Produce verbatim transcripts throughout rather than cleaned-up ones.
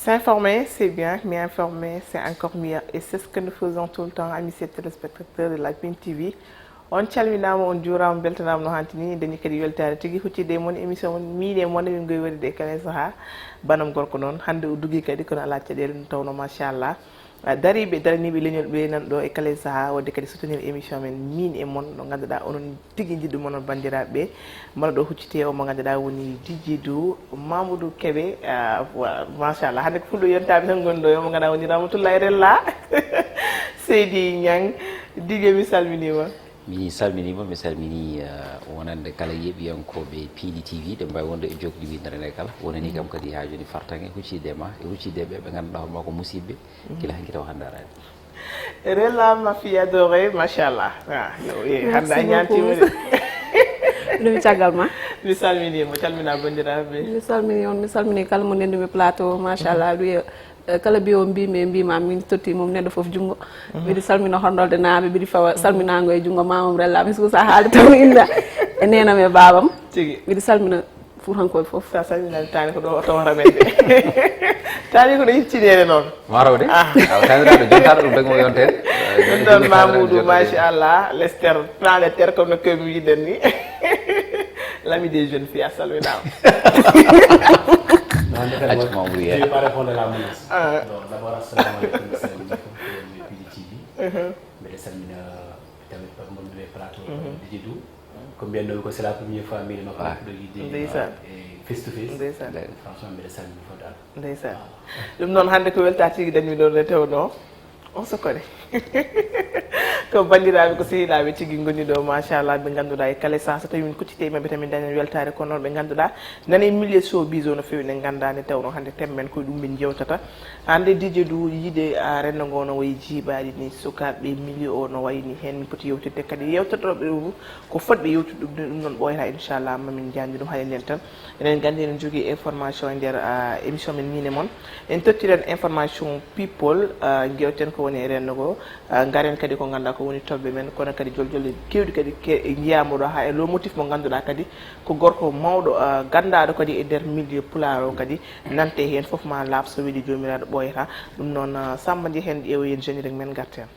S'informer, c'est bien, mais informer, c'est encore mieux. Et c'est ce que nous faisons tout le temps, amis chers téléspectateurs de la Queen T V. On calminaama, on juuraama, beltanaama no hanti ni, dañi kadi weltaare tigi huccide e mon émission mon, miin e mon, min ngoy waɗude e kala e sahaa. Banam gorko noon, hannde o dugi kadi, kono alaa caɗeele, no tawno, machallah. Ah, dariiɓe, daraniiɓe leñol ɓe nan ɗo e kala e sahaa, waɗde kadi soutenir émission men, miin e mon, no ngannduɗaa onon tigi njiɗɗo mon on banndiraaɓe ɓe. Mala ɗo huccite o mo ngannduɗaa woni D J Dou Mamoudou Kébé. Ah, wa-, machallah, hannde ko fulɓe yontaaɓe tan ngoni ɗo, yo mo ngannduɗaa woni Ramatoulaye Rella. Seydi Niang, D J mi salminiima. Mi salminiima, mi salminii, eh, wonande kala yeeɓiyankooɓe Piindi T V, ɓe mbaawi wonde e jookdi winndere nde kala. Wonanii kam kadi haa jooni fartaŋŋe huccitde e ma, e huccitde e ɓe ɓe ngannduɗaa hono ma ko musiɓɓe, gila hanki tawa hannde araani. Rella ma fille adorée, machallah. Ah, yo, eh, hannde a ñaantiima de. Ɗum caggal ma. Mi salminiima, calminaa banndiraaɓe. Mi salmini on, mi salmini kala mo ndenndumi plateau, machallah. Ɗum e, eh, kala mbiyo mbimi e mbima, min totti mum neɗɗo fof junngo. Mbiɗi salmina horndolde naaɓe, mbiɗi fawa salminaango e junngo mamam Rella, mi suusa haalde tan mi innda e neenam e baabam. Tigi. Mbiɗi salmina Fuutankooɓe fof. Sa salminaani taani ko ɗo o tawata men de. Taani ko ɗo yittineede noon. Maro de. Ah. Awa taniraɗo jontaɗo ɗum dagmo yonteede. Ɗum ɗon Mamoudou, machallah, Lester, plan Lester, comme no kewmi wiɗen ni. L'ami des jeunes filles, a salminaama. Accu Mamoudou yeeɗa. Par rapport à la menace. Ah. Donc d'abord assalamu alaikum, mi salmini fof ko wonɓe Piindi T V. Mbeɗa salmina tamit Pape Mamadou e plateau, D J Dou. Ko mbiyannomi ko c'est la première fois mbiɗen o ko ɗo yidde e face to face. Franchement mbiɗa salmini fof dal. Ndeysaan. Ɗum noon hannde ko weltaa tigi dañmi ɗo nde tewno. On se connaît. Ko banndiraaɓe, ko sehilaaɓe tigi ngoni ɗo, machallah, ɓe ngannduɗaa e kala saha so tawi min kuccite e maɓɓe tan min dañan weltaare, kono noon ɓe ngannduɗaa nana e milieu showbiz o no feewi, ɓe nganndaa nde tawno hannde thème men koye ɗum min jewtata. Hannde D J Dou yiide renndo ngo no wayi jiiɓaaɗi ni, sukaaɓe milieu o no wayi ni, heen min poti yewtidde kadi yewtotooɓe ɗum ko fotɓe yewtude ɗum ni, ɗum noon ɓooyata inchallah ma min njaandi ɗum haɗen nden tan. Eɗen nganndi eɗen njogii information e nder émission men miin e mon. En tottiren information people, njewten ko woni e renndo ngo, ngaren kadi ko ngannduɗaa ko woni toɓɓe men, kono kadi joljolle keewɗi kadi njiyaama ɗo haa e lo motif mo ngannduɗaa kadi ko gorko mawɗo, ganndaaɗo kadi e nder milieu pulaar o kadi nante heen, fof ma laaɓ so weli joomiraaɗo ɓooyata. Ɗum noon Samba njehen ƴeewoyen générique men ngarten.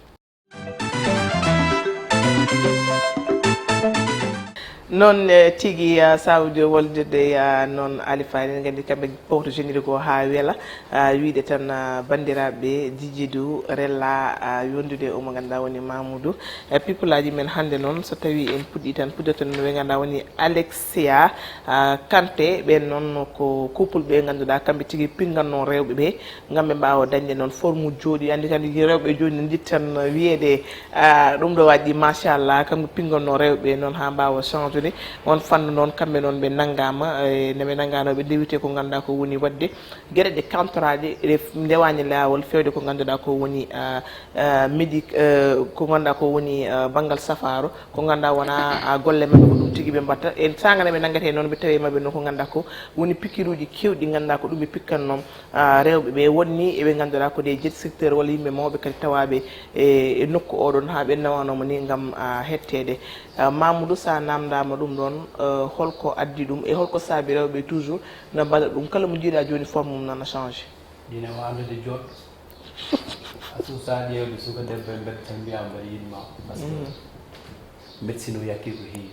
Noon tigi, sawde woldirde noon Alifa, eɗen nganndi kamɓe powto générique o haa weela. Wiide tan banndiraaɓe, D J Dou Rella, yondude o mo ngannduɗaa woni Mamoudou. Pipulaaji men hannde noon, so tawii en puɗɗii tan, puɗɗoten no ɓe ngannduɗaa woni Alexia Kanté. Ɓeen noon ko couple ɓe ngannduɗaa kamɓe tigi pinnganno rewɓe ɓe ngam ɓe mbaawa dañde noon forme uji jooɗi. Anndi kadi rewɓe jooni no njiɗ tan wiyeede, ah, ɗum ɗo waɗi machallah, kamɓe pinnganno rewɓe noon haa mbaawa changeude. On fannu noon kamɓe noon ɓe nanngaama, e nde ɓe nannganoo ɓe ndewite ko ngannduɗaa ko woni waɗde geɗe ɗe kantoraaɗe ɗe ndewaani laawol feewde ko ngannduɗaa ko woni, ah, ah, médic-, eh, ko ngannduɗaa ko woni, ah, banngal safaaro, ko ngannduɗaa wonaa, ah, golle maɓɓe ko ɗum tigi ɓe mbaɗta. E saanga nde ɓe nanngata e noon ɓe tawi maɓɓe noon ko ngannduɗaa ko woni pikiruuji keewɗi ɗi ngannduɗaa ko ɗum ɓe pikkan noon. Ah, rewɓe ɓe wonni eɓe ngannduɗaa ko des jet setteurs walla yimɓe mawɓe kadi tawaaɓe e, e nokku oɗon haa ɓe nawanooma ni ngam, ah, hetteede. Ah, Mamoudou, so a naamndaama ɗum ɗoon, ah, holko addi ɗum e holko saabi rewɓe toujours na mbaɗa ɗum kala mo njiiɗaa jooni forme mum nana changé? Ɗine o anndude jooɗ. A suusa ƴeewde suka debbo e mbedda tan mbiyaa mbaɗa yiɗma. Parce que médecine o yakki ko heewi.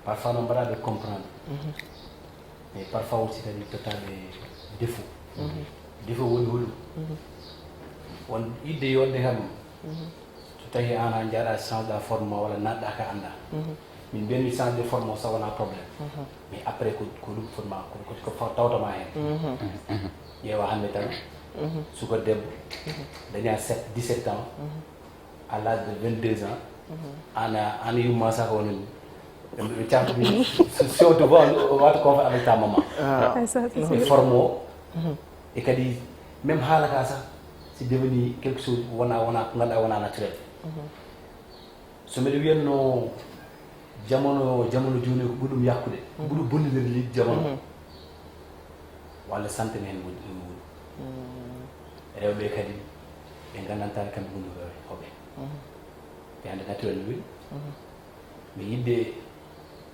Parfois noon mbaɗa ɓe comprendre. Mais parfois aussi kadi totta ɓe défaut. Défaut woni hoɗum? Won yiɗde yonde kam. So tawi an a jaaɗa change ɗa forme ma walla naatɗa ka annda. Min mbiyatmi change de forme o sax wona problème. Mais après ko, ko ɗum fotma ko, ko, ko tawtama hen. Ƴeewa hannde tan suka debbo daña sept, dix-sept ans. À l'âge de vingt-deux ans, ana ana yumma saka woni mi cafti. Si on te voit, on va te confier avec ta maman. E forme o e kadi même haala ka sax c'est devenu quelque chose wona wona ko ganduɗa wona naturel. So mbiɗa wiyatno jamono jamono joni ko ɓuuri ɗum yakkude, ɓuuri bonnude liɗɗi jamono. Walla santen hen woni ɗum woni rewɓe kadi ɓe gandantani kamɓe woni hoɓe. Ɓe hande naturel no woni. Mais yidde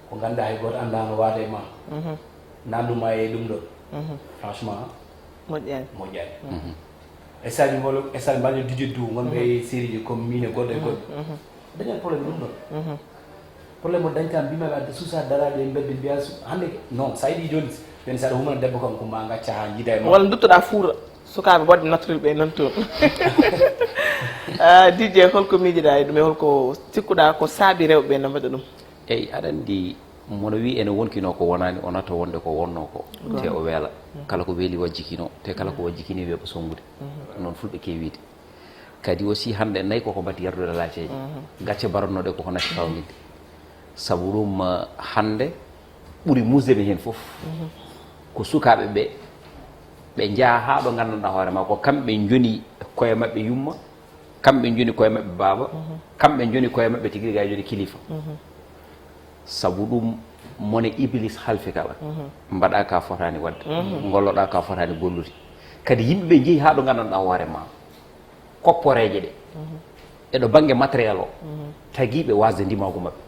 ko ganduɗa hay goto anda no wada e ma, nannuma e ɗum ɗon. Franchement Moƴƴaani. Moƴƴaani. Stade ngol, stade mbaɗo Didier Dow, wonɓe e série ji comme min e goɗɗo e goɗɗo. Dañat problème ɗum ɗon. Problème o dañta, mbima ɓe adda susa daraade e mbedde mbiya su- hannde non, sa yiɗi jooni, ɓen saɗa humana debbo kam ko ma ngacca ha jiida e ma. Walla duttoɗa fuura sukaaɓe waɗde naturel ɓe nan toon. Ah, Didier, holko miijiɗa e ɗum e holko cikkuɗa ko saabi rewɓe ɓe no mbaɗa ɗum? Eyi, aɗa anndi, mono wi ene wonkino ko wonani, o natta wonde ko wonno ko. Te o weela. Kala ko weeli wajjikino, te kala ko wajjikini weeɓa sonngude. Noon fulɓe keewiide. Kadi aussi hannde nayi koko mbatti yardude laaceeje. Gacce baratnoɗe koko natti fawndinde. Sabu ɗum, eh, hannde ɓuri musde mi heen fof ko sukaaɓe ɓe, ɓe njaha haa ɗo nganndanɗaa hoore ma ko kamɓe njoni koye maɓɓe yumma, kamɓe njoni koye maɓɓe baaba, kamɓe njoni koye maɓɓe tigi rigi, ay joni kilifa. Sabu ɗum, mone iblis halfi kala. Mbaɗa ka fotani waɗde, ngolloɗa ka fotani gollude. Kadi yimɓe ɓe njehi haa ɗo nganndanɗaa hoore ma, kopporeeje ɗe e ɗo bannge matériel o, tagiiɓe wasde ndimaagu maɓɓe.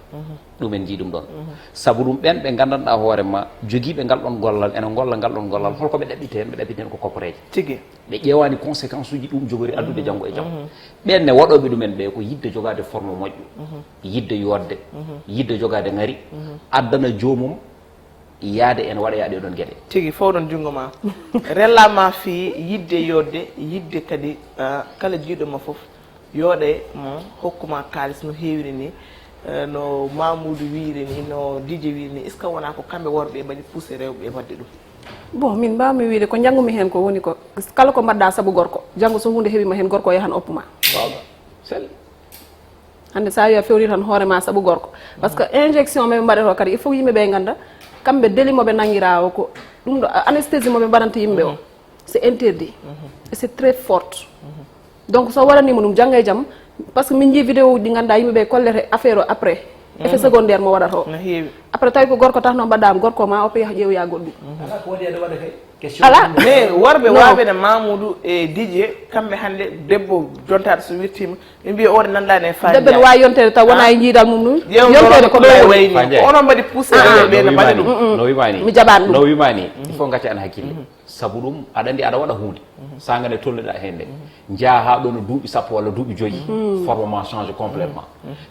Ɗum en njii ɗum ɗon. Sabu ɗum, ɓeen ɓe nganndanɗaa hoore ma, jogiiɓe ngal ɗon gollal, ene ngolla ngal ɗon gollal, holko ɓe ɗaɓɓiti heen? Ɓe ɗaɓɓiti heen ko kopporeeje. Tigi. Ɓe ƴeewaani conséquence uji ɗum jogori addude janngo e jam. Ɓeen ne waɗooɓe ɗum en ɓe ko yiɗde jogaade forme moƴƴo, yiɗde yootde, yiɗde jogaade ŋari, addana joomum yaade en waɗoya ɗee ɗon geɗe. Tigi, fowɗon junngo ma. Rella ma fii yiɗde yootde, yiɗde kadi, ah, kala jiiɗo ma fof yooɗe mo, hokku ma kaalis no heewiri ni, eh, no Mamoudou wiiri ni, no Didier wiiri ni. Est-ce que wonaa ko kamɓe worɓe ɓe mbaɗi poussé rewɓe ɓe waɗde ɗum? Bon, min mbaawmi wiide ko njanngumi heen ko woni ko, kala ko mbaɗɗa sabu gorko, janngo so huunde heɓii ma heen, gorko o yahan oppu ma. Waawɗa. Sel. Hannde so a wiya fewri tan hoore ma sabu gorko. Parce que injection mo ɓe mbaɗata o kadi, il faut yimɓe ɓe ngannda, kamɓe deli mo ɓe nanngiraa o ko ɗum ɗo, anesthésie mo ɓe mbaɗanta yimɓe o, c'est interdit. Et c'est très forte. Donc so waɗanima ɗum janngo e jam, parce que min njii vidéo uji ɗi ngannduɗaa yimɓe ɓe kollete affaire o après. Effet secondaire mo waɗata o. No heewi. Après tawi ko gorko tan no mbaɗɗaama, gorko ma oppo yaha ƴeewoya goɗɗum. Alaa ko waɗi aɗa waɗa kay. Question Alaa. Mais worɓe waawɓe ne Mamoudou e Didier, kamɓe hannde debbo jontaɗo so wirtiima, ɓe mbiya oɗo nanndaani e faandaare. Debbo ne waawi yonteede taw wonaa e njiidal mum ɗum. Yonteede ko ɗo woni. Faandaare. Onon mbaɗi poussé rewɓe ɓe no mbaɗa ɗum. No wimaani. No wimaani. No wimaani. Il faut ngacca en hakkille. Sabu ɗum, aɗa anndi aɗa waɗa huunde. Saanga nde tolniɗaa heen nde, njaha haa ɗo no duuɓi sappo walla duuɓi joyi, forme ma change complètement.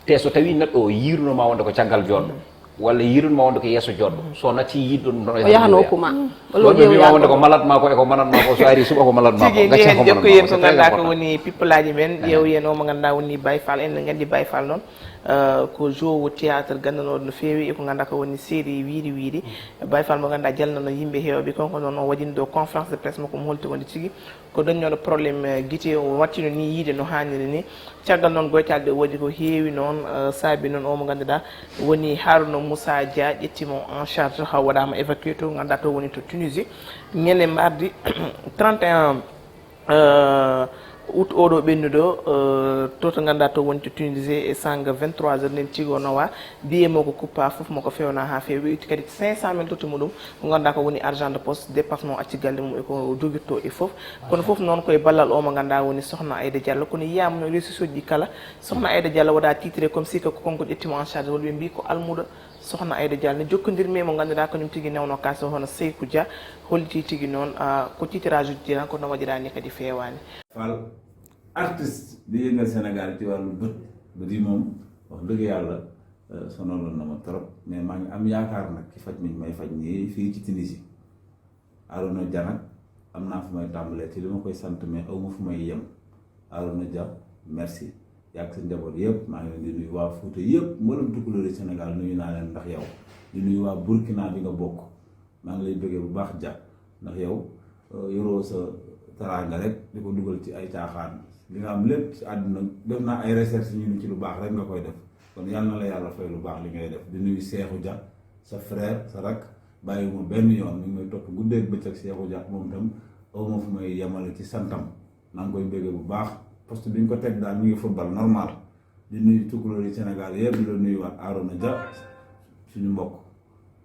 Te so tawii neɗɗo o yiirunoo ma wonde ko caggal jooɗɗo, walla yiirunoo ma wonde ko yeeso jooɗɗo, so natti yiide ɗum ɗon, o yaha no oppu ma. Walla o ƴeewoya goɗɗo. Ko malade ma ko, e ko malade ma ko, so ari suɓa ko malade ma ko. Tigi, gacca en, ko malade ma ko. C'est très important. Ƴeewoyen ko ngannduɗaa ko woni pipalaaji men, ƴeewoyen o mo ngannduɗaa woni Baye Fall. Enen nganndi Baye Fall noon, eh, ko joueur théâtre ganndanooɗo no feewi e ko ngannduɗaa ko woni série Wiiri Wiiri. Baye Fall mo ngannduɗaa jalnano yimɓe heewɓe, kanko noon o waɗino ɗo conférence de presse makko mo holti wonde tigi ko dañnooɗo problème, eh, gite, o wattino ni yiide no haaniri ni. Caggal noon goytaali ɗe o waɗi ko heewi noon, eh, saabi noon o mo ngannduɗaa woni Harouna Moussa Dia, ƴetti mo en charge, haa waɗaama évacué to ngannduɗaa to woni to Tunisie. Ñande mardi trente et un, eh, août oɗo ɓennuɗo, eh, to to ngannduɗaa to woni to Tunisie e saanga vingt-trois heures nden tigi o nawa. Billet makko kuppaa, fof makko fewnaa haa feewi. Ɓe itti kadi cinq cent mille totti mo ɗum, ko ngannduɗaa ko woni argent de poche, dépassement acci galle mum e ko jogirtoo e fof. Kono fof noon ko e ballal o mo ngannduɗaa woni Sokhna Aïda Diallo. Kono yiyaama no réseaux sociaux ji kala, Sokhna Aïda Diallo waɗa titré comme si que ko kanko ƴetti mo en charge, walla ɓe mbii ko almuudo Sokhna Aïda Diallo. Ne jokkondirmi e mo ngannduɗaa kañum tigi newno kaso hono Seykou Dia, holliti tigi noon, ah, ko titrage uji ɗi tan kono waɗiraa ni kadi feewaani. Fall, artiste bi yëngal Sénégal ci wàllu bët, bët yi moom wax dëgg yàlla, euh, sonaloon na ma trop, mais maa ngi am yaakaar nag ci faj mi may faj nii fii ci Tunisie. Arona Dia nag, am naa fu may tàmbalee ci li ma koy sant, mais aw ma fu may yem. Arona Dia, merci. Yàgg sa njaboot yëpp, maa ngi leen di nuyu, waa Fuuta yëpp, mboolem tukulóori Sénégal nuyu naa leen ndax yow. Di nuyu waa Burkina bi nga bokk, maa ngi lay bëggee bu baax, Dia, ndax yow, euh, yoroo sa teraanga rek di ko dugal ci ay caaxaan. Li nga am lépp ci àdduna, def naa ay recherche, ñu ni ci lu baax rek nga koy def. Kon yal na la yàlla fay lu baax li ngay def. Di nuyu Cheikhou Dia, sa frère, sa rak, bàyyiwuma benn yoon, mi ngi may topp guddeeg bëccëg. Cheikhou Dia moom itam, aw ma fu may yemale ci santam. Maa ngi koy bëggee bu baax, poste bi ñu ko teg daal, mi ngi football normal. Di nuyu tukulóor yi Sénégal yëpp, di la nuyuwaat, Arona Dia, suñu mbokk.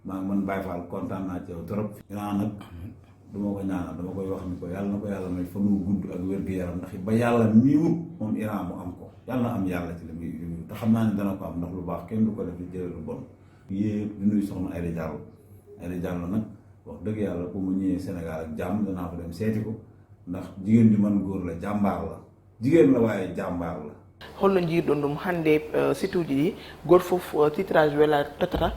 Maa ngi, man Baye Fall, kontaan naa ci yow trop. Iran nag, du ma ko ñaanal, dama koy wax ni ko yàlla na ko yàlla may fan wu gudd ak wér-gu-yaram, ndax ba yàlla mii wut moom Iran mu am ko, yàlla na am yàlla ci li muy, li muy, te xam naa ne dana ko am, ndax lu baax kenn du ko def di jële lu bon. Yéen di nuyu Soxna Aïda Diallo. Aïda Diallo nag, Wax dëgg yàlla, bu ma ñëwee Sénégal ak jàmm, danaa fa dem seeti ko, ndax jigéen ju mën góor la, jàmbaar la. Jigéen la, waaye jàmbaar la. Holno njiirɗon ɗum hannde? Site uji ɗi, gooto fof titrage wela tottata,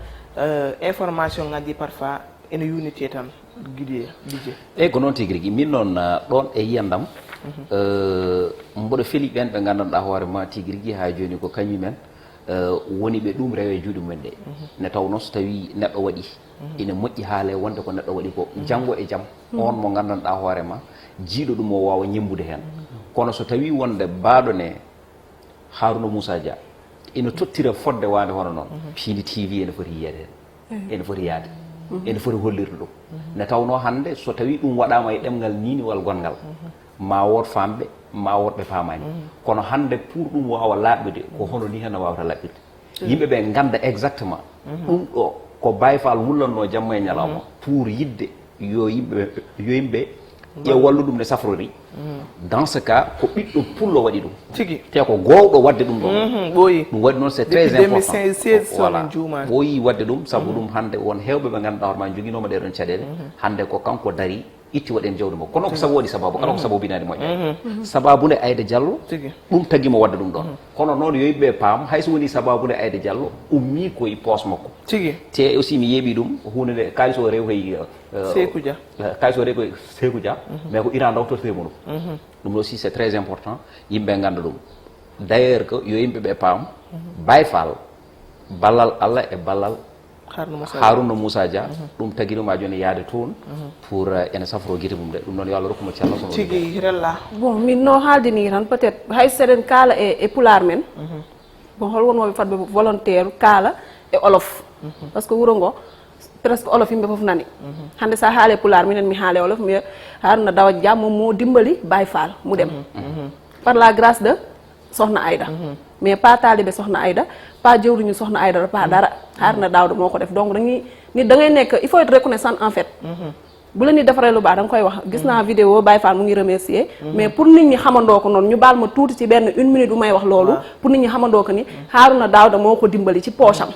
information ngaji parfois ene yuniti tan. Guidier Didier. Eyyi, ko noon tigi rigi. Min noon, ɗoon e yiyandam, mboɗo feli ɓeen ɓe nganndanɗaa hoore ma tigi rigi haa jooni ko kañumen woni ɓe ɗum rewe juuɗe mumen ɗe. Ne tawnoo so tawii neɗɗo waɗi, ina moƴƴi haalee wonde ko neɗɗo waɗi ko, janngo e jam oon mo nganndanɗaa hoore ma jiiɗo ɗum o waawa ñemmbude heen. Kono so tawii wonde baaɗo ne Harouna Moussa Dia ina tottira fodde waande hono noon, Piindi T V ene foti yiyeede heen, ene foti yaade, ene foti hollirde ɗum. Ne tawnoo hannde so tawii ɗum waɗaama e ɗemngal niiniwal gonngal, ma wood faamɓe, ma wood ɓe paamaani. Kono hannde pour ɗum waawa laaɓude, ko hono nii heen waawata laaɓirde. Yimɓe ɓe ngannda exactement ɗum ɗo ko Baye Fall wullannoo jamma e ñalawma pour yiɗde yo yimɓe yo yimɓe ƴeew wallu ɗum ne safrori. Dans ce cas, ko ɓiɗɗo pullo waɗi ɗum. Tigi. Te ko goowɗo waɗde ɗum ɗon. Ɗum waɗi noon, c'est très important. Voilà. Ɓooyi waɗde ɗum sabu ɗum hannde won heewɓe ɓe ngannduɗaa hoore ma njoginooma ɗee ɗon caɗeele. Hannde ko kanko dari itti waɗi heen jawdi makko. Kono ko sabu waɗi sababu, kala ko sababu binaani moƴƴaani. Sababu nde Aida Diallo, ɗum tagi mo waɗde ɗum ɗon. Kono noon yo yimɓe paam, hay so woni sababu nde Aida Diallo ummii koye poos makko. Tigi. Te aussi mi yeeɓii ɗum, huunde nde kaalis o rewi koye Seeku Dia. Kay so ko Seeku Dia, mais ko Iran ɗo tottete mo ɗum. Ɗum aussi c'est très important, yimɓe ngannda ɗum. D'ailleurs ko yo yimɓe ɓe paam, Baye Fall, ballal Allah e ballal Harouna Moussa Dia, ɗum tagi ɗum haa jooni yaade toon pour ene safro gite mum de. Ɗum noon yo Allah rokku mo cellal. Kono tigi rella. Bon, min no haaldi ni tan, peut-être hay so eɗen kaala e e pulaar men, bon, hol wonooɓe fadɓe volontaire kaala e olof? Parce que wuro ngo presque olof yimɓe fof nani. Hannde sa haale pulaar, minen mi haale olof, mi wiya Harouna Dawa Dia moom moo dimbali Baye Fall mu dem, par la grâce de Soxna Aida. Mais pas taalibe Soxna Aida, pas jëwriñu Soxna Aida, pas dara. Harouna Daouda moo ko def. Donc dañuy nit da ngay nekk, il faut être reconnaissant en fait. Bu la nit defaree lu baax da nga koy wax. Gis naa vidéo Baye Fall mu ngi remercier, mais pour nit ñi xamandoo ko noonu, ñu baal ma tuuti ci benn une minute bu may wax loolu, pour nit ñi xamandoo ko ni Harouna Daouda moo ko dimbali ci poosam.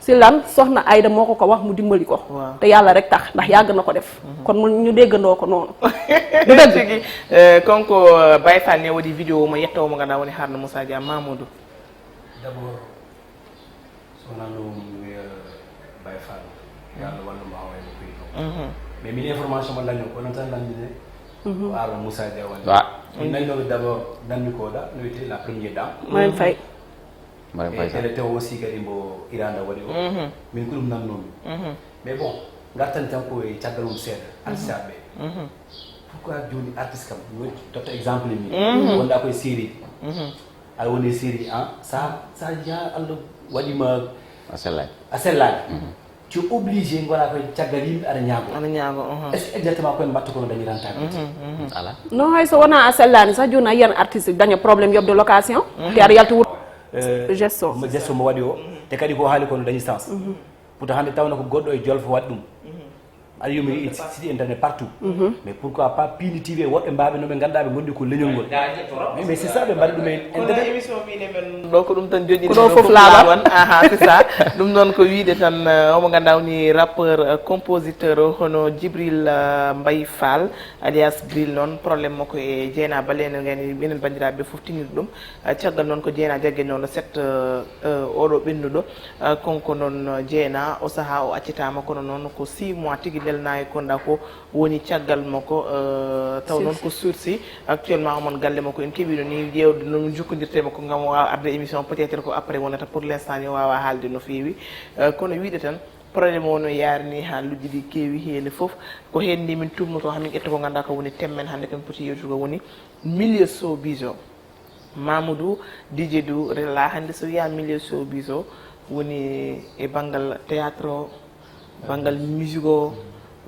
Si lan? Soxna Aida moo ko ko wax mu dimbali ko. Te yàlla rek tax, ndax yàgg na ko def. Kon mu ñu déggandoo ko noonu. Dëgg. Tigi. Kanko Baye Fall ne waɗi vidéo mo yetta o mo ganduɗa woni Harouna Moussa Dia. Mamoudou. D'abord, so wonaa no mi wiya Baye Fall, yo Allah wallu mo, haa wayno ko yiɗno. Mais min information mo daño ko onon tan lanndine ko Harouna Moussa Dia woni. Min nannoɓe d'abord, nanmi ko da no wiyetee la première dame. Marème Faye. Marème E Faye Sall. Télé tewo aussi kadi mbo Iranda waɗi o. Min ko ɗum nannoomi. Mais bon, ngartan tan ko e caggal mum seeɗa, artiste ɓe. Pourquoi jooni artiste kam, mi waɗi totta exemple ni, wonda koye série. Aɗa woni série, an sa sa ya Allah waɗima A sellaani. A sellaani. Tu es obligé ngona koye caggal yimɓe aɗa ñaago. Aɗa ñaago, uhum. Est-ce que exactement koye mbatta kono dañiranta ɓe? Ala. Non, hay so wona a sellaani sax, jooni a yiyan artiste daña problème yoɓde location, te aɗa yalta wuro. Gesto. Gesto mo waɗi o, te kadi ko haali kono dañi sens. Pourtant hannde tawno ko goɗɗo e jolfo waɗi ɗum. Aɗa yumi site internet partout. Mais pourquoi pas Piindi T V, woɗɓe mbaaɓe no ɓe ngannduɗaa ɓe ngondi ko leñol ngol? Mais mais c'est ça, ɓe mbaɗi ɗum e Kono internet. Émission wiide men ɗo ko ɗum tan joƴƴini. Ko ɗo fof laaɓan. Aha, c'est ça. Ɗum noon ko wiide tan, euh, omo ngannduɗaa woni rappeur, euh, compositeur o, hono Djibril, euh, Mbaye Fall, alias Bril noon, problème makko e Jeena Bale, no ngani minen banndiraaɓe fof tiniri ɗum. Euh, caggal noon ko Jeena jagge noon le sept, euh, euh, oɗo ɓennuɗo. Euh, kanko noon, euh, Jeena, o sahaa o accitaama, kono noon ko six mois tigi lelnaa e konda ko woni caggal makko, euh, taw noon ko sursis. Actuellement omon galle makko en keɓiɗo ni ƴeewde no jokkodirte makko ngam o waawa arde émission, peut-être ko après wonata, pour l'instant ni o waawa haalde no feewi. Euh, kono wiide tan problème o no yaari ni haa lujji ɗi keewi heen fof. Ko heen ni min tumnoto haa min ƴetta ko ngannduɗaa ko woni thème men hannde ko min poti yewtude ko woni milieu showbiz o. Mamoudou, Didier Dou, Rella, hannde so wiyaa milieu showbiz o woni e banngal théâtre o, banngal musique o,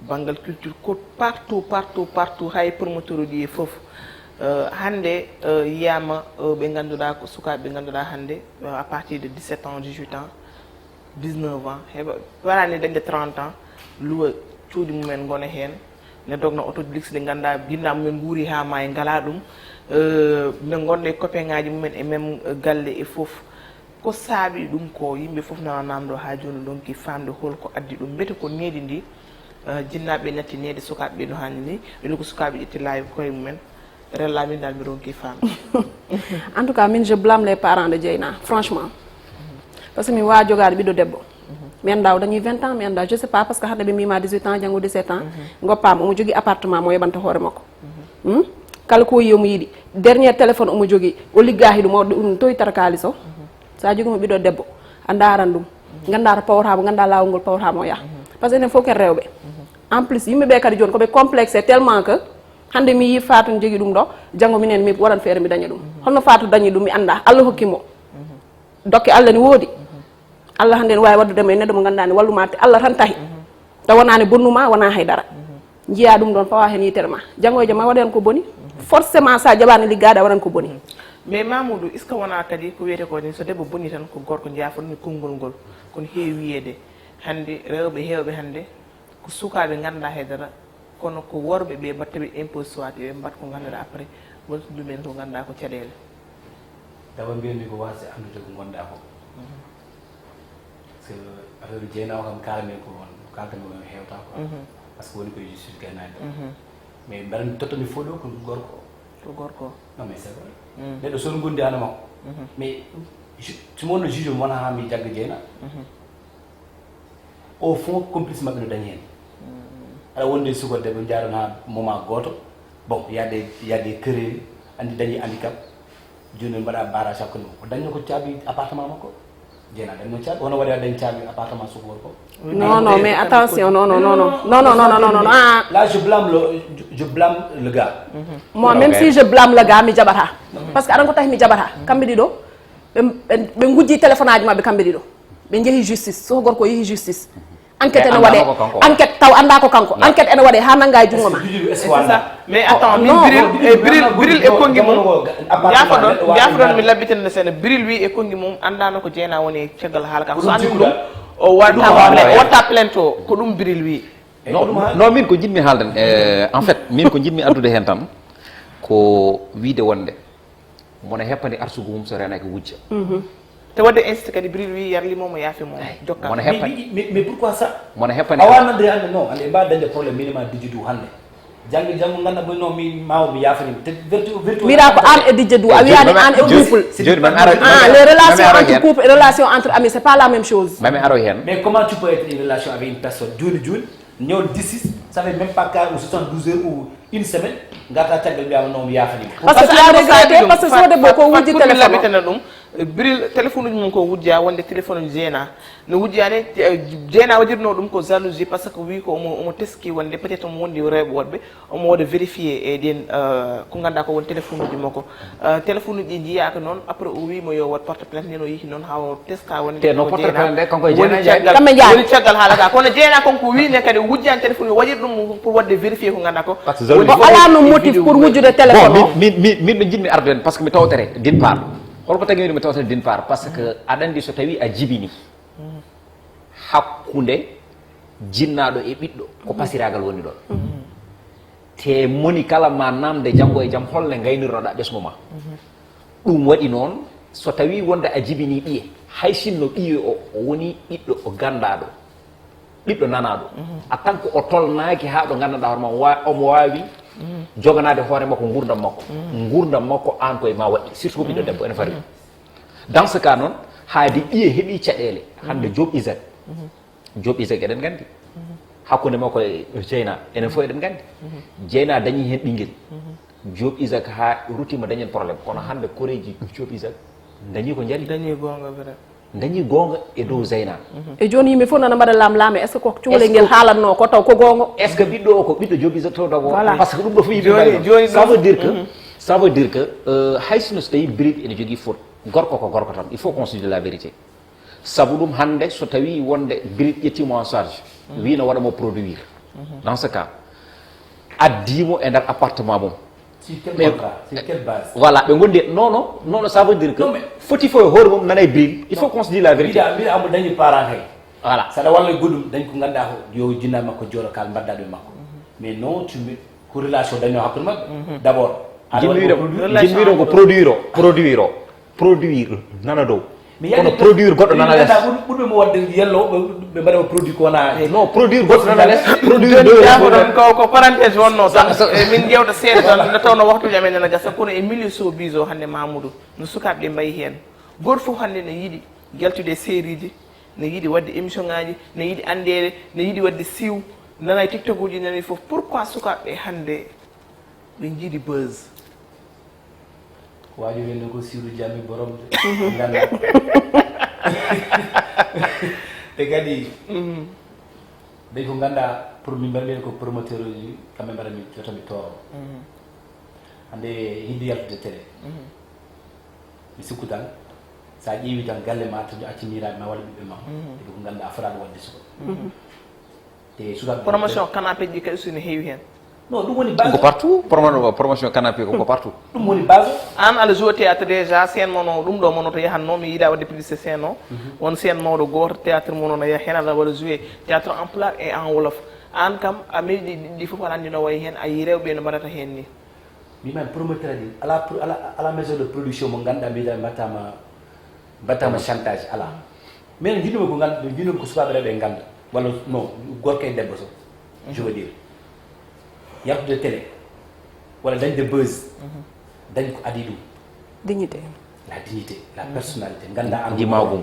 banngal culture, ko partout, partout, partout, hay promoteur uji e fof. Euh, hannde, euh, yiyaama, euh, ɓe ngannduɗaa ko sukaaɓe ɓe ngannduɗaa hannde, euh, à partir de dix-sept ans, dix-huit ans, dix-neuf ans, heɓa, waɗaani dañde trente ans, luwa cuuɗi mumen ngona heen, ne dogna auto de luxe ɗi ngannduɗaa ginnaaw mumen nguuri haa maayi ngalaa ɗum, euh, ne ngonda e copain ŋaaji mumen e même, euh, galle e fof. Ko saabi ɗum ko yimɓe fof nana namdo haa jooni ɗonki faamde hol ko addi ɗum, mbete ko needi ndi Jinnaaɓe natti neede sukaaɓe ɓe no haani ni, ɓe luko sukaaɓe ƴetti laawi koye mumen. Rella min dal mi ronki femme. En tout cas, min, je blâme les parents de Dieyna, franchement. Parce que mi waa jogaade ɓiɗɗo debbo. Mi annda o dañi vingt ans, mi annda, je sais pas, parce que hannde ɓe mbima dix-huit ans, janngo dix-sept ans. Goppaama, omo jogii appartement mo yoɓanta hoore makko. Hmm? Kala ko yi omo yiɗi. Dernier téléphone omo jogii, o liggaaki ɗum, o ɗum toytata kaalis o. So a jogii mo ɓiɗɗo debbo, a ndaaran ɗum. Ngannda to pawata mo, ngannda laawol ngol pawata mo o yaha. Parce que enen fof ken rewɓe. En plus, yimɓe ɓe kadi jooni ko ɓe complexé tellement que hannde mi yii Fatou ne jogii ɗum ɗo, janngo minen mi waɗan feere mi daña ɗum. Holno Fatou dañi ɗum mi annda, Allah hokki mo. Dokke Allah ne woodi. Allah hannde ne waawi waɗdude mo e neɗɗo mo ngannduɗaa ne walluma te Allah tan tahi. Taw wonaa ne bonnuma, wonaa hay dara. Njiyaa ɗum ɗon, fawa heen yitere ma. Janngo e jam ma waɗa heen ko boni. Forcément so a jaɓaani liggaade a waɗan ko boni. Mais Mamoudou, est-ce que wonaa kadi ko wiyetee ko ni so debbo boni tan ko gorko njaafo ɗum e konngol ngol? Kono heewi wiyeede hannde rewɓe heewɓe hannde ko sukaaɓe ngannduɗaa hay dara, kono ko worɓe ɓe mbaɗta ɓe imposé soit ɓe mbaɗ ko ngannduɗaa après wontude ɗumen ko ngannduɗaa ko caɗeele. D'abord mbiyatmi ko waasde anndude ko ngonɗaa ko. Parce que affaire Dieyna o kam kaalamen ko on, ko kaalten ko heewta quoi. Parce que woni koye justice gaynaade. Mais mbeɗa tottani fof ɗo ko gorko. Ko gorko. Non mais c'est vrai. Neɗɗo so ngundi ana makko. Mais simo wonno juge mo wona ha mi jagga Dieyna. Au fond complice maɓɓe no dañi hen. Aɗa wondi e suka debbo jaaɗon ha moment goto. Bon, il y a des, il y a des querelles, andi dañi handicap. Joni mbaɗa barrage hakkunde mum. O dañno ko caabi appartement makko. Dieyna dañno caabi, hono waɗi a dañ caabi appartement suka gorko? Non, non, mais attention, non, non, non, non, non, non, non, non, non, non, ah. Là, je blâme le, je, je blâme le gars. Moi, même si je blâme le gars, mi jaɓata. Parce que aɗa ko tahi mi jaɓata. Kamɓe ɗiɗo, ɓe, ɓe, ɓe ngujji téléphone aji maɓɓe kamɓe ɗiɗo. Ɓe njehi justice, so gorko yehi justice. Enquête ene waɗe, enquête taw annda ko kanko. Enquête ene waɗe ha nannga e junngo ma. Juju est-ce que wanda? Mais attends, min Bril, e Bril, Bril e konngi mum. Jaafoɗon, jaafoɗon mi labbitinande seeɗa. Bril wi e konngi mum anndano ko Dieyna woni e caggal haala ka. So anndi ko ɗum, o watta plainte, o watta plainte o. Ko ɗum Bril wi. Non, non, min ko jiɗmi haalde, eh, en fait, min ko jiɗmi addude heen tan ko wiide wonde mona heppani arsugu mum so reenaaki wujja. Te wadde insiste kadi Bril wi yarlimo mo yaafi mo jokka. Mona heppani. Mais, mais, mais pourquoi ça? Mona heppani. Awa nande hande non, ande mbaɗa dañde problème minima dijji du hande. Janggo janggo ganda boy non mi mawo mi yaafani. Te vertu vertu. Mira ko an e Didier Dou, a wiyani an e couple. Joni man ara. Ah, les relations entre couple et relations entre amis, c'est pas la même chose. Mami aro heen. Mais comment tu peux être en relation avec une personne joni joni, ñëw dix-six, ça fait même pas quarante ou soixante-douze heures ou une semaine, ngata caggal mbiyama non mi yaafani. Parce que tu as regretté, parce que so debbo ko wujji téléphone. Labitana ɗum. Bril téléphone uji mum ko wujja wonde téléphone uji Dieyna no wujjani. Dieyna waɗirno ɗum ko jalousie parce que wi ko omo, omo teski wonde peut-être omo wondi rewɓe woɗɓe, omo waɗa vérifié e ɗen ko ganduɗa ko won téléphone uji makko. Téléphone uji ɗi jiyaka noon après o wimo yo waɗ porte plainte, nden o yehi noon ha o teska wonde. Te no porte plainte nde kanko e Dieyna woni caggal haala ka. Kono Dieyna kanko wi ne kadi o wujjani téléphone o waɗir ɗum pour waɗde vérifié ko ganduɗa ko. O alano motif pour wujjude téléphone o. Min min min ɗo jiɗmi arde hen parce que mi tawtere d'une part. Holko tagi mi tawtere d'une part? Parce que aɗa andi so tawi a jibini hakkunde jinnaɗo e ɓiɗɗo ko pasiragal woni ɗon. Te moni kala ma namde janngo e jam holle ngaynirnoɗa ɓesngu ma. Ɗum waɗi noon so tawi wonde a jibini ɓiye, hay sinno ɓiye o o woni ɓiɗɗo o gandaɗo, ɓiɗɗo nanaɗo, a tan ko o tolnaki ha ɗo gandanɗa hoore ma wa- omo wawi joganaade hoore makko gurdam makko. Gurdam makko an koye ma waɗɗi, surtout ko ɓiɗɗo debbo ene fari. Dans ce cas noon, haade ɓiye heɓi caɗele hande Joop Isaac. Joop Isaac eɗen gandi hakkunde makko e Dieyna, enen fof eɗen gandi. Dieyna dañi hen ɓinguel. Joop Isaac ha rutima dañen problème, kono hande koreji Joop Isaac dañi ko jari. Dañi gonga vrai. Dañi gonga e dow Dieyna. E joni yimɓe fof nana mbaɗa lam lame, est ce que ko cukalel ngel haalanno ko taw ko gonga? Est ce que ɓiɗɗo o ko ɓiɗɗo Joop Isaac to dago? Voilà. Parce que ɗum ɗo fof yimɓe Joni- mbaɗi joni ça ɗum- veut dire que ça veut dire que euh, hay sinno so tawi Bril ene jogui faute, gorko ko gorko tan, il faut qu'on se dise la vérité. Saabu ɗum hande so tawi wonde Bril ƴettimo en charge, wi no waɗamo produire. Dans ce cas addimo e nder appartement mum. Sur quel Mais- contrat? Sur quelle base? Voilà, ɓe gondi non non non non, ça veut dire que Non, mais- foti fof e hoore mum nana e Bril, il faut qu'on se dise la vérité. Mbiɗa mbiɗa amo dañi parent kay. Voilà. Saɗa walla goɗɗum dañ ko ganduɗa ko yo jinnaɓe makko jooɗo kal mbadda ɗum e makko. Mais non tu mbi ko relation dañno hakkude maɓɓe. D'abord aɗa Jinmi waɗi wiɗo produit. jinmi wiɗo ko produire o produire o produire nana dow. Kono produire goɗɗo nana les. Ɓurɓe mo wadde yello, ɓe mbaɗa produit ko wona. Non, produire goɗɗo nana les. Produire de yafo ɗon ko ko parenthèse wonno tan. E min jewta seeɗa tan, nde tawno waxtuji amen nana gasa, kono e milieu showbiz o hannde, Mamoudou, no sukaaɓe ɓe mbayi heen. Gooto fof hannde ne yiɗi yaltude e sérieji, ne yiɗi waɗde émission ngaji, ne yiɗi anndeede, ne yiɗi waɗde siiw, nana e tiktok uji, nana e fof. Pourquoi sukaaɓe ɓe hannde ɓe njiɗi buzz? Ko waji wiyande ko siru jami borom de. Ganda. E kadi, ɓe ko ganda, pour min mbaɗa min ko promoteur uji, kamɓe mbaɗa min jota mi toro. Hande hidde yaltude télé. Mi sikku tan, sa ƴeewi tan galle ma, to acci miiraɓe ma walla ɓiɓɓe ma, eɓe ko ganda a fotaɗo wadde suka. Te sukaɓe. Promotion canapé ji kadi sune heewi hen. Non, ɗum woni base. Ko partout, promotion, promotion canapé ko ko partout. Ɗum woni base. An aɗa joue théâtre déjà, scène mono ɗum ɗo mono to yahanno, mi yiɗa wadde publicité scène o. Won scène mawɗo goto théâtre mono no yaha hen, aɗa waɗa joué théâtre en pulaar et en wolof. An kam a meeɗi ɗi fof, aɗa andi no wayi hen, a yi rewɓe no mbaɗata hen ni. Mbiman promoteur aji ala ala ala maison de production mo ganduɗa mbiɗa mbattama mbattama chantage ala. Mais no jiɗumi ko ganduɗa no jiɗumi ko sukaɓe rewɓe ganda walla non, gorko e debbo so, je veux dire, yaltude télé walla dañde buzz, dañ ko adi ɗum. Dignité. La dignité, la personnalité, ganda an jimagum.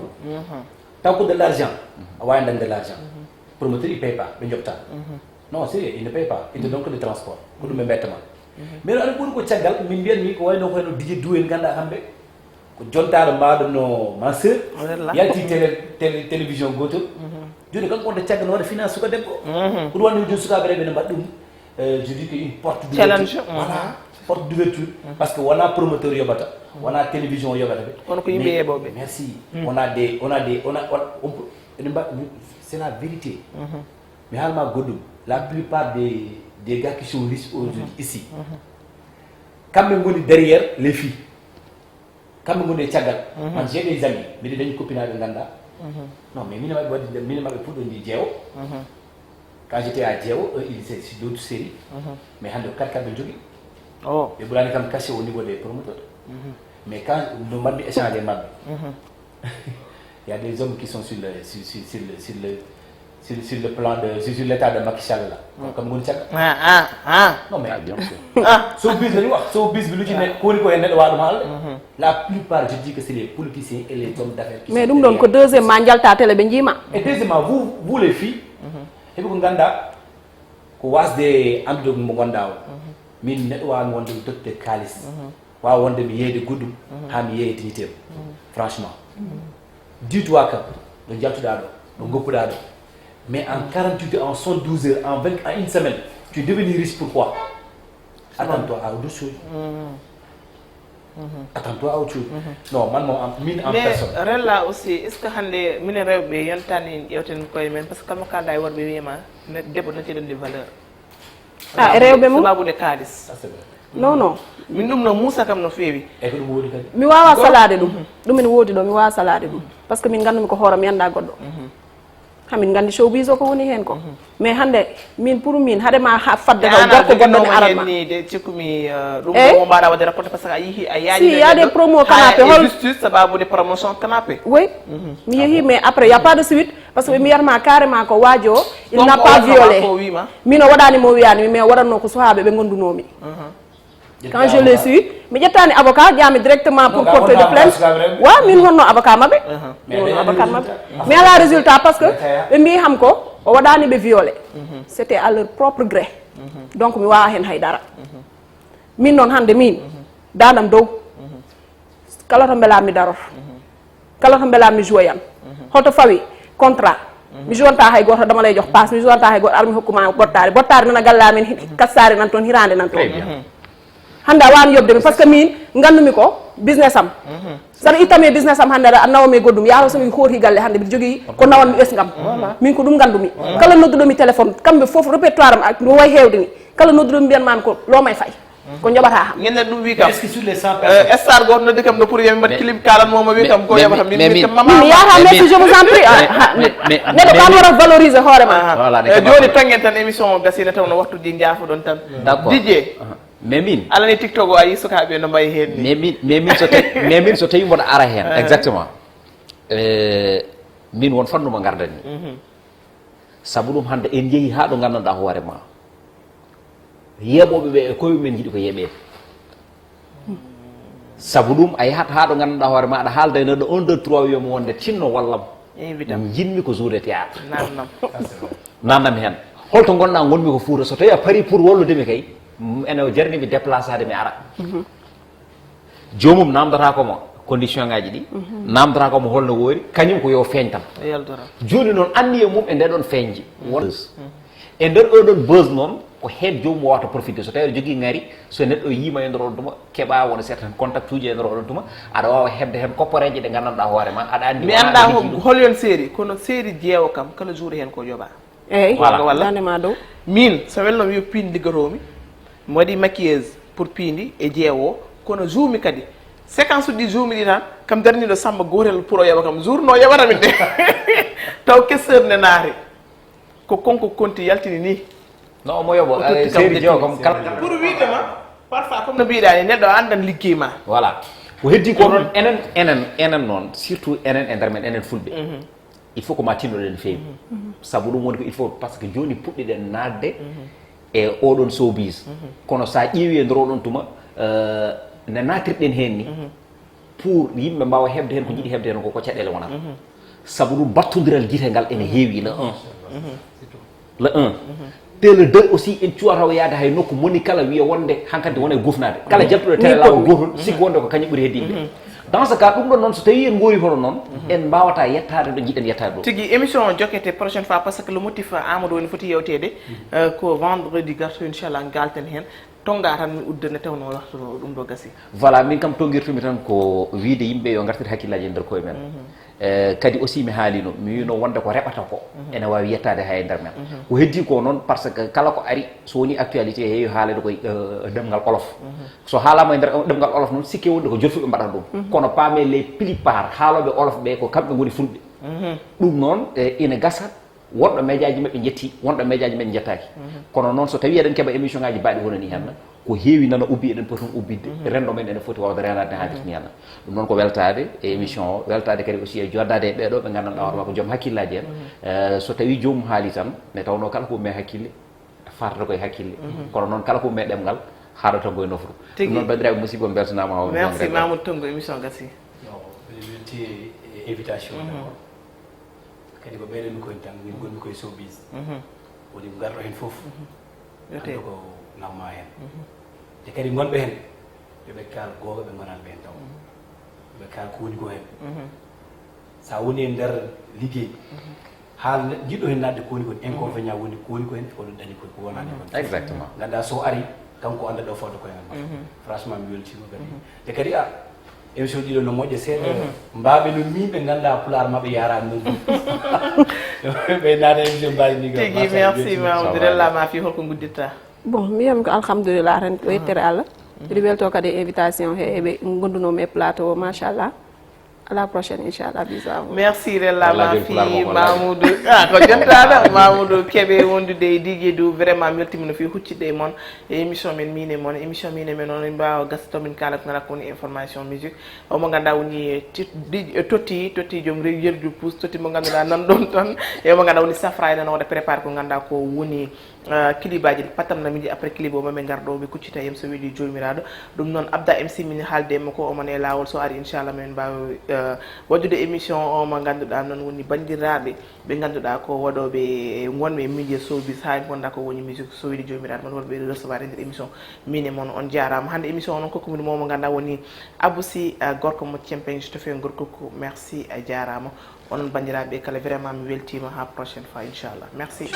Taw ko de l'argent, a wawi dañde l'argent. Promoteur il paye pas, ɓe jopta. Non, sérieux, il ne paye pas, il te donne que de transport. Ko ɗum ɓe mbettama. Mais no aɗa ɓuri ko caggal, min mbiyan min ko wayno ko wayno Didier Dou en ganda kamɓe ko jontaɗo mbaɗo no ma sœur. Yalti télé télé télévision gotol. Joni kanko wonta caggal no waɗa finance suka debbo. Ko ɗum wonde joni sukaɓe rewɓe ne mbaɗa ɗum. Euh, je dis que une porte d'ouverture. Voilà, porte d'ouverture. Parce que wona promoteur yobata, wona télévision yobata ɓe. Kono ko yimɓe yeɓoɓe. Merci. On a des on a des on a on peut, c'est la vérité. Mi haalma goɗɗum, la plupart des des gars qui sont riches aujourd'hui ici, kamɓe ngoni derrière les filles. Kamɓe ngoni e caggal. Man j'ai des amis, mbiɗa dañi copinaɓe ganda. Non, mais mine maɓɓe waɗi mine maɓɓe puɗɗo ndi jeewo. Quand j'étais à jeewo, eux ils étaient sur d'autres séries. Mais hande ko quatre quatre ɓe jogui. Ɓe ɓurani kam cachet au niveau des promoteurs. Mais quand no mbaɗmi échange e maɓɓe, il y a des hommes qui sont sur le sur sur sur le sur le sur, sur le plan de sur, sur l'état de Macky Sall là. Donc comme ngoni caggal. Ah ah ah. Non mais bien sûr. Ah, so bis lañu wax, so bis bi lu ci nekk ko woni ko en neɗɗo waɗum haalde. La plupart je dis que c'est les politiciens et les hommes d'affaires qui mais sont ɗum ɗon ko derrière. Deuxième ma jalta télé ɓe jiima. Et deuxièmement, vous vous les filles, heɓi ko ganda ko wasde andude mo gonda o. Min neɗɗo wawi wonde mi totte kalis. Wawa wonde mi yeeyde goɗɗum ha mi yeeya dignité am. Franchement, dis-toi que ɗo jaltuɗa ɗo, ɗo goppuɗa ɗo, mais en quarante-huit heures, en soixante-douze heures, en vingt, en une semaine, tu es devenu riche. Pourquoi? Attends-toi à autre chose. Attends-toi à autre chose. Non, man moom am min en personne. Mais rella aussi, est-ce que hande minen rewɓe yontani ƴewten koye men, parce que kala mo kalda e worɓe wiyema debbo nati ɗon de valeur. Ah, e rewɓe mum? Sababude kaalis. Non non. Min ɗum no muusa kam no feewi. E ko ɗum woodi kadi. Mi wawa salade ɗum. Ɗum ene woodi ɗo, mi wawa salade ɗum. Parce que min gandumi ko hoore mi anda goɗɗo. Hamin gandi showbiz o ko woni hen ko. Mais hande min pour min hade ma fadde ko gorko goɗɗo ne aran ma. Ni de cikkumi ɗum ɗo mo mbaɗa wadde raconte parce que a yihi a yaji. Si y a des promos canapé hol justice sababude promotion canapé. Oui. Mi yehi mais après y a pas de suite. Parce que ɓe mbiyatma carrément ko waajo o, il n'a pas violé. Min o waɗani mo wiyanimi, mais o waɗatno ko suhaaɓe ɓe gondunomi. Quand je l'ai su, mi ƴettani avocat, ƴami directement pour porter de plainte. Wa min honno avocat maɓɓe. Mi honno avocat maɓɓe. Mi ala résultat parce que ɓe mbi ham ko o waɗani ɓe violé. C'était à leur propre gré. Donc mi wawa hen haydara. Min noon hande min dadam dow. Kala to mbelammi daror. Kala to mbelammi joyam. Hoto fawi contrat. Mi jointa hay goto dama lay jox passe, mi jointa hay goto armi hokkuma bottari bottari nana galla min. Kassari nan ton hirande nan ton. Hande a wani yobde mi parce que min gandumi ko business am. Saɗa ittami e business am hande aɗa nawami e goɗɗum yaha somi hooti galle hande mbiɗa jogui ko nawanmi ɓesgam. Min ko ɗum gandumi. Kala nodduɗomi téléphone kamɓe foof répertoire am no way hewde ni. Kala nodduɗomi mbiyanmami ko lomay fay. Ko joɓata ham. Ngenda ɗum wi kam. Est-ce que sur les cent personnes? Star goto noddi kam no pour yami mbaɗ clip kalanmo mo wi kam ko yoɓata min wi kam mama. Mi yata merci je vous en prie. Neɗɗo kam wara valoriser hoore ma. Joni tangen tan émission o gasina taw no wattude jaafoɗon tan. D'accord. Didier. Mais min alani tiktok o ayi sukaɓe no mbayi hen ni. Mais min mais min so tawi mais min so tawi mboɗo ara hen. Exactement. E min won fannu mo ngardanmi. Sabu ɗum hannde en njehi haa ɗo nganndanɗaa hoore ma. Yeeɓooɓe ɓe e koye men njiɗi ko yeeɓeede. Sabu ɗum a yahat haa ɗo nganndanɗaa hoore ma aɗa haalda e neɗɗo un deux trois wiyamo wonde tinno wallam. Évidemment. Njiɗmi ko jouer théâtre. Nannam. Nannam heen. Holto ngonɗaa? Ngonmi ko Fuuta. So tawi a pari pour wallude mi kay, ene jarni mi déplacade mi ara. Joomum namdotako mo condition ngaji ɗi, namdotako mo holno woori, kañum ko yo feeñ tan. Jooni noon anniye mum e nde ɗon feeñji won e nder oɗon buzz noon, ko heen joomum wawata profité. So tawi aɗa jogii ngari, so neɗɗo yiima e nder oɗon tuma, keɓa wona certaine contact uji e nder oɗon tuma, aɗa wawa heɓde heen kopporeeje ɗe nganndanɗaa hoore ma aɗa anndi. Mi annda hol yon seeri, kono seeri jeewo kam kala jour heen ko yoɓa. Eyyi. Walla. Dande ma dow. Min so welno mi yo piindi liggotoomi, mi waɗi maquilleuse pour piindi e jeewo, kono juumi kadi séquence uji ɗi juumi ɗi tan, kam darniɗo Samba gotel pour o yoɓa kam jour no yoɓata min de. Taw kesseur ne naati ko konko konti yaltini ni. No omo yoɓo. O totti kam seeri jeewo kam kala. Pour wiide ma parfois comme no mbiɗa ni neɗɗo anndan liggey ma. Voilà. Ko heddi ko noon enen enen enen noon surtout enen e nder men enen fulɓe. Il faut ko ma tinnoɗen no feewi. Sabu ɗum woni ko il faut parce que jooni puɗɗiɗen naatde e oɗon showbiz. Kono sa ƴeewi e nder oɗon tuma, eh, ne naatirɗen heen ni, pour yimɓe mbawa heɓde heen ko jiɗi heɓde heen ko, ko caɗeele wonata. Sabu ɗum battondiral gite ngal ene heewi le un. Le un. Te le deux aussi en cuwata o yaade hay nokku moni kala wiya wonde hankadi wona e gufnade. Kala jaltuɗo télé lawol gotol sikki wonde ko kañum ɓuri heddi yimɓe. Dans ce cas ɗum ɗon noon so tawi en goori hono noon, en mbawata yettade ɗo jiɗen yettade ɗo. Tigi émission o jokkete prochaine fois parce que le motif Amadou woni foti yewtede, euh, ko vendredi garto inchallah ngalten heen. Tonga tan mi udda nde tawno waxtu o ɗum ɗo gasi. Voilà, min kam tongirtumi tan ko wiide yimɓe yo ngartir hakkillaji e nder koye men. Eh, kadi aussi mi haalino, mi wino wonde ko reɓata ko ene wawi yettade hay e nder men. Ko heddi ko noon parce que kala ko ari so woni actualité heewi haalede koye, eh, ɗemngal olof. So haalama e nder ɗemngal olof noon sikke wonde ko jolfuɓe mbaɗata ɗum. Kono paame les plupart haaloɓe olof ɓe ko kamɓe ngoni fulɓe. Ɗum noon, eh, ina gasa. Wonɗo médiaji maɓɓe njetti, wonɗo médiaji men njettaki. Kono noon so tawi eɗen keɓa émission ngaji baɗi wonani hen, ko heewi nana ubbi eɗen poti ɗum ubbidde. Rendo men ene foti wawde renade ne haalirta ni hen. Ɗum noon ko weltade e émission o, weltade kadi aussi e joddade e ɓeɗo ɓe gandanɗa hoore ma ko joom hakkillaji en. Eh, so tawi joomum haali tan ne tawno kala ko umme hakkille farata koye hakkille. Kono noon kala ko umme ɗemgal haɗata koye nofru. Tigi. Ɗum noon bandiraɓe musidɓe on beltanama o. Merci Mamoudou Tongo, émission gasi. Yo, mi welti e invitation o. Kadi ko ɓeyɗen mi koyen tan min gonmi koye showbiz. Woni ko garɗo hen fof. Ande ko namma hen. Te kadi gonɓe hen yoɓe kaal googa ɓe gonani ɓe hen taw. Yoɓe kaal ko woni ko hen. Sa woni e nder liggey haal jiɗɗo hen nadde ko woni ko hen, inconvénient woni ko woni ko hen e ko ɗum dañi ko wonani ko. Exactement. Ganduɗa so ari kanko anda ɗo fawde koye ngal. Franchement mi weltima kadi. Te kadi a émission ɗiɗo no moƴƴa seeɗa. Mbaɓe no min ɓe ganduɗa pulaar maɓɓe yarani noon. Ɓe naata émission mbaji ni. Tigi. Merci Mamoudou. Rella ma fi holko gudditta? Bon, mi yam ko alhamdulillah tan ko yettere Allah. Mbiɗo welto kadi e invitation he eɓe gondunomi e plateau o, machallah. À la prochaine inchallah, bisous à vous. Merci Rella ma fi Mamoudou. Ah, ko jontaɗo Mamoudou Kébé wondude e Didier Dou, vraiment mi weltima no fi huccidde e mon e émission men min e mon. Émission min e men noon en mbawa gasta taw min kala ko ngara ko woni information musique. Omo ganduɗa woni totti totti joom rewi yerju pousse totti mo ganduɗa nan ɗon tan. E omo ganduɗa woni safra ene wona préparé ko ganduɗa ko woni, euh, clip aji ɗi pattam na miji après clip o mami ngar ɗo ɓe kuccita yem so weeli jomiraɗo. Ɗum noon Abda M C min haalde e makko omo ne lawol so ari inchallah min mbawa, euh, waɗude émission o mo ganduɗa noon woni bandiraɓe ɓe ganduɗa ko waɗoɓe wonɓe e milieu showbiz ha gonda ko woni musique so weeli jomiraɗo mon wonɓe recevoir e nder émission. Min e mon on jarama hande émission o noon kokkumin momo ganduɗa woni Abou Sy, uh, gorko mo cempen je te fais un gros coucou, merci, a jarama. Onon bandiraɓe kala vraiment mi weltima ha prochaine fois inchallah, merci.